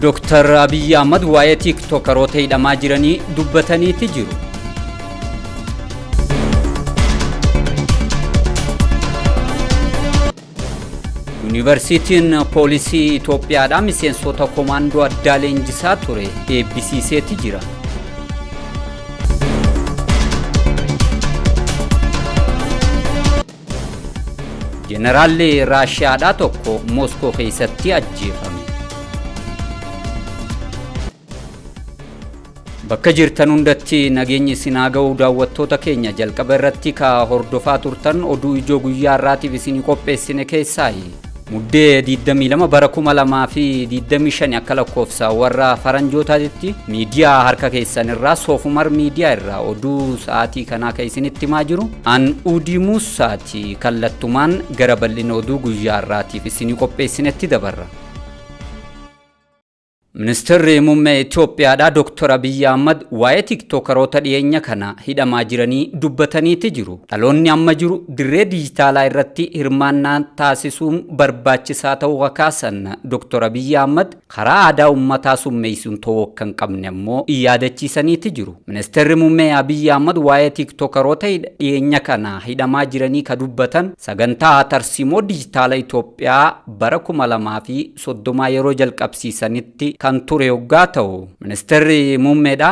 Dooktar Abiyyi Ahmad waa'ee tiiktookaroota hidhamaa jiranii dubbataniiti jiru. Yuunivarsiitiin Poolisii Itoophiyaadhaa miseensota komaandoo addaa leenjisaa ture eebbisiiseeti jira. Jeneraalli Raashiyaadhaa tokko Mooskoo keessatti ajjeefame. Bakka jirtan hundatti nageenyi isin haa ga'u daawwattoota keenya jalqaba irratti ka hordofaa turtan oduu ijoo guyyaa har'aatiif isinii qopheessine keessaayi. Muddee 22 bara 2025 akka lakkoofsa warra faranjootaatti miidiyaa harka keessan irraa Soofumar miidiyaa irraa oduu sa'aatii kanaa kan isinitti himaa jiru an Udii Muusaati kallattumaan gara bal'ina oduu guyyaa har'aatiif isinii qopheessinetti dabarra. Ministeerri muummee Itoophiyaadhaa Dooktar Abiyyi Ahmad waa'ee tiiktookaroota dhiyeenya kana hidhamaa jiranii dubbataniiti jiru. Dhaloonni amma jiru dirree dijitaalaa irratti hirmaannaa taasisuun barbaachisaa ta'uu kakaasan Dooktar Abiyyi Ahmad karaa aadaa uummataa summeessuun ta'uu akka hin qabne ammoo yaadachiisaniiti jiru. Ministeerri muummee Abiyyi Ahmad waa'ee tiiktookaroota dhiyeenya kana hidhamaa jiranii ka dubbatan sagantaa tarsiimoo dijitaala Itoophiyaa bara 2030 yeroo jalqabsiisanitti kan ture yoggaa ta'u ministeerri muummeedha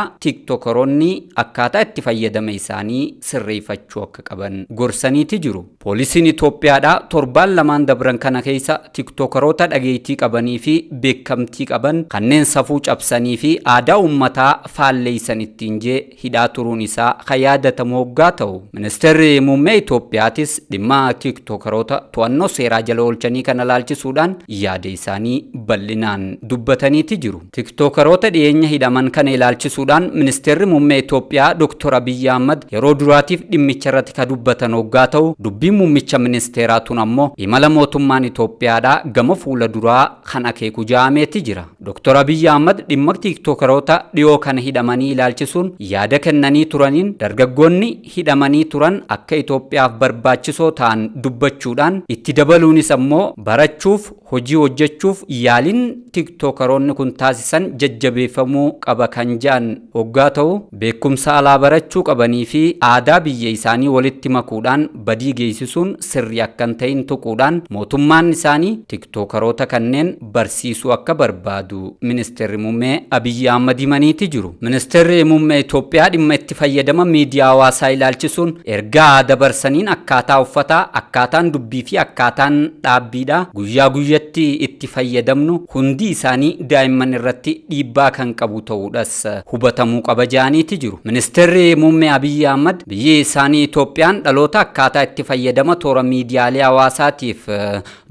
tiiktookaroonni akkaataa itti fayyadama isaanii sirreeffachuu akka qaban gorsaniiti jiru. Poolisiin Itoophiyaadha torbaan lamaan dabran kana keessa tiiktookaroota dhageettii qabanii fi beekamtii qaban kanneen safuu cabsanii fi aadaa uummataa faalleessan ittiin jee hidhaa turuun isaa kan yaadatamu hoggaa ta'u. Ministeerri muummee Itoophiyaatis dhimma tiiktookaroota to'annoo seeraa jala oolchanii kana laalchisuudhaan yaada isaanii bal'inaan dubbataniiti jiru. Tiiktookaroota dhiyeenya hidhaman kana ilaalchisuudhaan ministeerri muummee Itoophiyaa Dr. Abiyyi Ahmad yeroo duraatiif dhimmicha irratti kan dubbatan hoggaa ta'u dubbiin muummicha ministeeraa tun ammoo imala mootummaan Itoophiyaadhaa gama fuula duraa kan akeeku ja'ameeti jira. Dr. Abiyyi Ahmad dhimma tiiktookaroota dhiyoo kana hidhamanii ilaalchisuun yaada kennanii turaniin dargaggoonni hidhamanii turan akka Itoophiyaaf barbaachisoo ta'an dubbachuudhaan itti dabaluunis ammoo barachuuf hojii hojjechuuf yaaliin tiiktookaroonni kun taasisan jajjabeeffamuu qaba kan jedhan hoggaa ta'u beekumsa alaa barachuu qabanii fi aadaa biyya isaanii walitti makuudhaan badii geessisuun sirrii akka hin ta'in tuquudhaan mootummaan isaanii tiiktookaroota kanneen barsiisuu akka barbaadu ministeerri muummee Abiyyi Ahmad himaniiti jiru. Ministeerri muummee Itoophiyaa dhimma itti fayyadama miidiyaa hawaasaa ilaalchisuun ergaa dabarsaniin akkaataa uffataa, akkaataan dubbii fi akkaataan dhaabbiidha guyyaa guyyatti itti fayyadamnu hundi isaanii daa'imman irratti dhiibbaa kan qabu ta'uudhas hubatamuu qaba jedhaniiti jiru. Ministeerri muummee Abiyyi Ahmad biyyi isaanii Itoophiyaan dhaloota akkaataa itti fayyadama toora miidiyaalee hawaasaatiif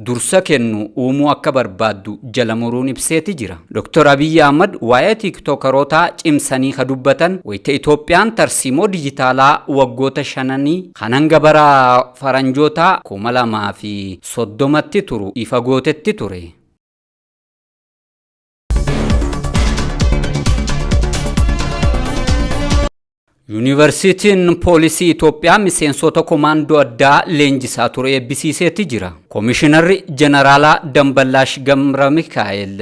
dursa kennu uumuu akka barbaaddu jala muruun ibseeti jira. Dr. Abiyyi Ahmad waa'ee tiiktookarootaa cimsanii ka dubbatan wayita Itoophiyaan tarsiimoo dijitaalaa waggoota shananii kan hanga bara faranjootaa 2030tti turu ifa gootetti ture. Yuunivarsiitiin Poolisii Itoophiyaa miseensota komaandoo addaa leenjisaa ture eebbisiiseeti jira. Koomishinarri Jeneraalaa Damballaash Gamra Mikaa'el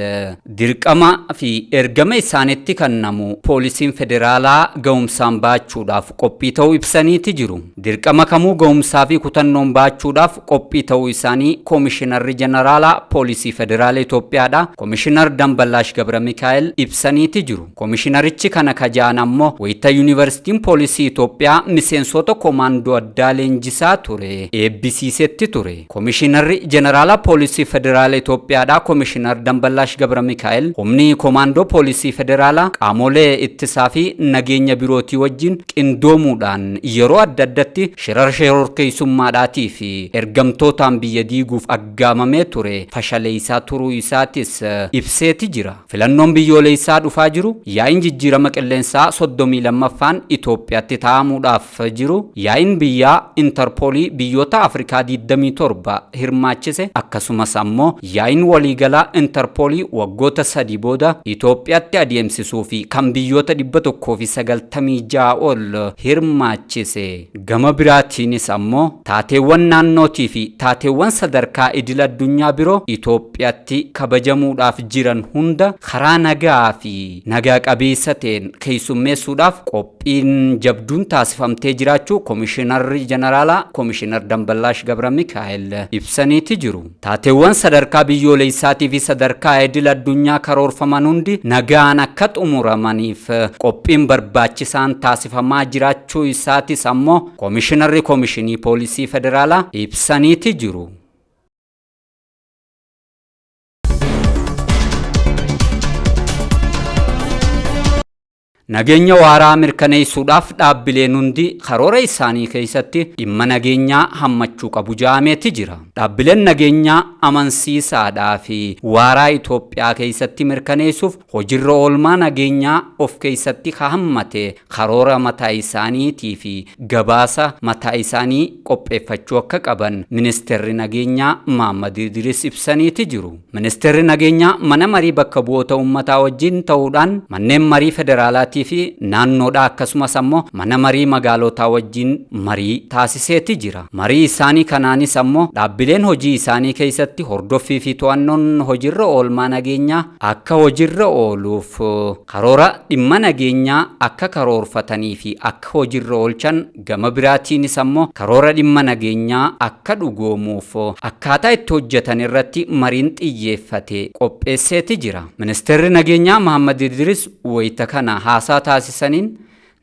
dirqama fi ergama isaanitti kennamu poolisiin federaalaa ga'umsaan baachuudhaaf qophii ta'uu ibsaniiti jiru. Dirqama kamuu ga'umsaa fi kutannoon baachuudhaaf qophii ta'uu isaanii Koomishinarri Jeneraalaa Poolisii Federaala Itoophiyaadha. Koomishinar Damballaash Gabra Mikaa'el ibsaniiti jiru. Koomishinarichi kana kaja'an ammoo wayita Yuunivarsiitiin Poolisii Itoophiyaa miseensota komaandoo addaa leenjisaa ture eebbisiisetti ture. Koomishinarri Jeneraalaa Poolisii Federaala Itoophiyaadha. Koomishinar Damballaash Gabra Mikaa'el humni komaandoo Poolisii Federaalaa qaamolee ittisaa fi nageenya birootii wajjin qindoomuudhaan yeroo adda addatti shirar shororkeessummaadhaatii fi ergamtootaan biyya diiguuf aggaamamee ture fashaleessaa turuu isaatis ibseeti jira. Filannoon biyyoolessaa dhufaa jiru yaa'iin jijjiirama qilleensaa 32ffaan Itoophiyaatti taa'amuudhaaf jiru yaa'iin biyyaa Intarpoolii biyyoota Afrikaa 27 hirmaachise akkasumas ammoo yaa'iin waliigalaa Interpoolii waggoota 3 booda Itoophiyaatti adeemsisuu fi kan biyyoota 196 ol hirmaachise. Gama biraatiinis ammoo taateewwan naannootii fi taateewwan sadarkaa idil addunyaa biroo Itoophiyaatti kabajamuudhaaf jiran hunda karaa nagaa fi nagaa qabeessa ta'een keessummeessuudhaaf qophiin jabduun taasifamtee jiraachuu Komishinarri Jeneraalaa Komishinar Damballaash Gabra Mikaa'el ibsaniiti jiru. Taateewwan sadarkaa biyyoolessaatii fi sadarkaa idil addunyaa karoorfaman hundi nagaan akka xumuramaniif qophiin barbaachisaan taasifamaa jiraachuu isaatis ammoo Komishinarri Komishinii Poolisii Federaalaa ibsaniiti jiru. Nageenya waaraa mirkaneessuudhaaf dhaabbileen hundi karoora isaanii keessatti dhimma nageenyaa hammachuu qabu jaameeti jira. Dhaabbileen nageenyaa amansiisaadhaa fi waaraa Itoophiyaa keessatti mirkaneessuuf hojiirra oolmaa nageenyaa of keessatti hammate karoora mataa isaaniitii fi gabaasa mataa isaanii qopheeffachuu akka qaban ministeerri nageenyaa Mahammad Idris ibsaniiti jiru. Ministeerri nageenyaa mana marii bakka bu'oota uummataa wajjin ta'uudhaan manneen marii federaalaa fi naannoodha akkasumas ammoo mana marii magaalotaa wajjin marii taasiseeti jira. Marii isaanii kanaanis ammoo dhaabbileen hojii isaanii keessatti hordoffii fi to'annoon hojiirra oolmaa nageenyaa akka hojiirra ooluuf karoora dhimma nageenyaa akka karoorfatanii fi akka hojiirra oolchan gama biraatiinis ammoo karoora dhimma nageenyaa akka dhugoomuuf akkaataa itti hojjetan irratti mariin xiyyeeffate qopheesseeti jira. Ministeerri nageenyaa Mahammad Idris wayita kana haasaa taasisaniin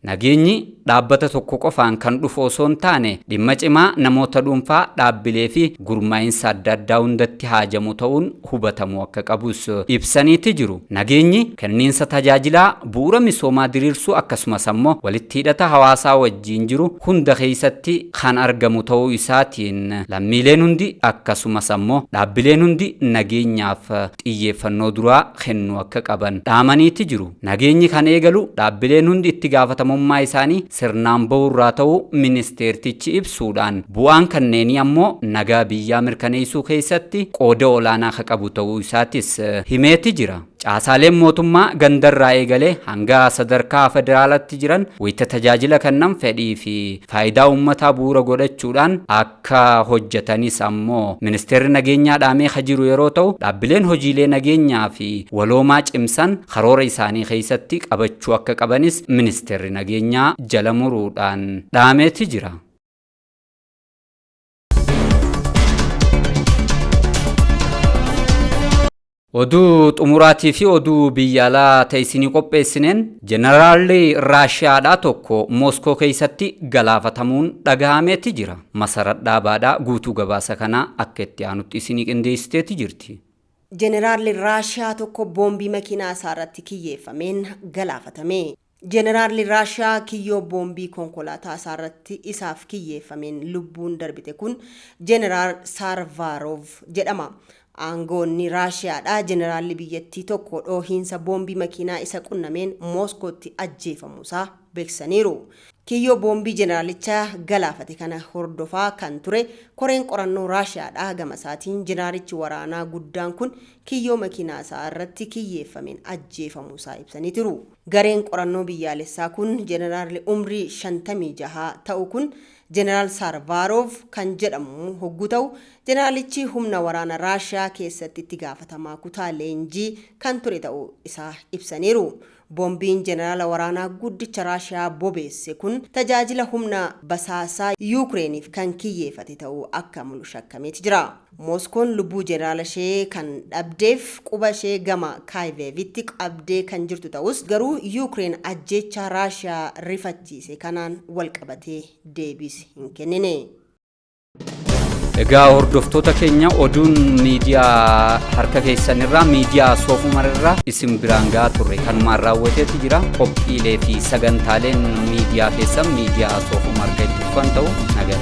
nageenyi dhaabbata tokko qofaan kan dhufu osoo hin taane dhimma cimaa namoota dhuunfaa dhaabbilee fi gurmaa'insa adda addaa hundatti haajamu ta'uun hubatamuu akka qabus ibsaniiti jiru. Nageenyi kenniinsa tajaajilaa bu'uura misoomaa diriirsuu akkasumas ammoo walitti hidhata hawaasaa wajjin jiru hunda keessatti kan argamu ta'uu isaatiin lammiileen hundi akkasumas ammoo dhaabbileen hundi nageenyaaf xiyyeeffannoo duraa kennuu akka qaban dhaamaniiti jiru. Nageenyi kan eegalu dhaabbileen hundi itti gaafatamummaa isaanii sirnaan bahurraa ta'uu ministeertichi ibsuudhaan bu'aan kanneenii ammoo nagaa biyyaa mirkaneessuu keessatti qooda olaanaa akka qabu ta'uu isaatis himeeti jira. Caasaaleen mootummaa gandarraa eegalee hanga sadarkaa federaalaatti jiran wayita tajaajila kennan fedhii fi faayidaa uummataa bu'uura godhachuudhaan akka hojjetanis ammoo ministeerri nageenyaa dhaamee ka jiru yeroo ta'u dhaabbileen hojiilee nageenyaa fi waloomaa cimsan karoora isaanii keessatti qabachuu akka qabanis ministeerri nageenyaa jala muruudhaan dhaameeti jira. Oduu xumuraatii fi oduu biyya alaa ta'e isinii qopheessineen jeneraalli Raashiyaadhaa tokko Mooskoo keessatti galaafatamuun dhagahameeti jira. Masarat Dhaabaadhaa guutuu gabaasa kanaa akka itti aanutti isinii qindeessiteeti jirti. Jeneraalli Raashiyaa tokko boombii makiinaa isaa irratti kiyyeeffameen galaafatame. Jeneraalli Raashiyaa kiyyoo boombii konkolaataa isaa irratti isaaf kiyyeeffameen lubbuun darbite kun Jeneraal Saarvaarov jedhama. Aangoonni Raashiyaadha jeneraalli biyyattii tokko dhoohiinsa boombii makiinaa isa qunnameen Mooskootti ajjeefamuusaa beeksisaniiru. Kiyyoo boombii jeneraalicha galaafate kana hordofaa kan ture koreen qorannoo Raashiyaadha gama isaatiin jeneraalichi waraanaa guddaan kun kiyyoo makiinaa isaa irratti kiyyeeffameen ajjeefamuusaa ibsanii jiru. Gareen qorannoo biyyaalessaa kun jeneraalli umrii 56 ta'u kun Jeneraal Saarvaarov kan jedhamu hogguu ta'u jeneraalichi humna waraana Raashiyaa keessatti itti gaafatamaa kutaa leenjii kan ture ta'uu isaa ibsaniiru. Boombiin jeneraala waraanaa guddicha Raashiyaa bobeesse kun tajaajila humna basaasaa Yuukireeniif kan kiyyeeffate ta'uu akka malu shakkameeti jira. Mooskoon lubbuu jeneraala ishee kan dhabdeef quba ishee gama Kaayiveevitti qabdee kan jirtu ta'us garuu Yuukireen ajjeechaa Raashiyaa rifachiise kanaan walqabatee deebiis hin kennine. Egaa hordoftoota keenya oduun miidiyaa harka keessanirraa miidiyaa soofumarraa isin biraan gahaa turre kanumaan raawwateeti jira. Qophiilee fi sagantaaleen miidiyaa keessan miidiyaa soofumar kan itti fufan ta'u nagaa.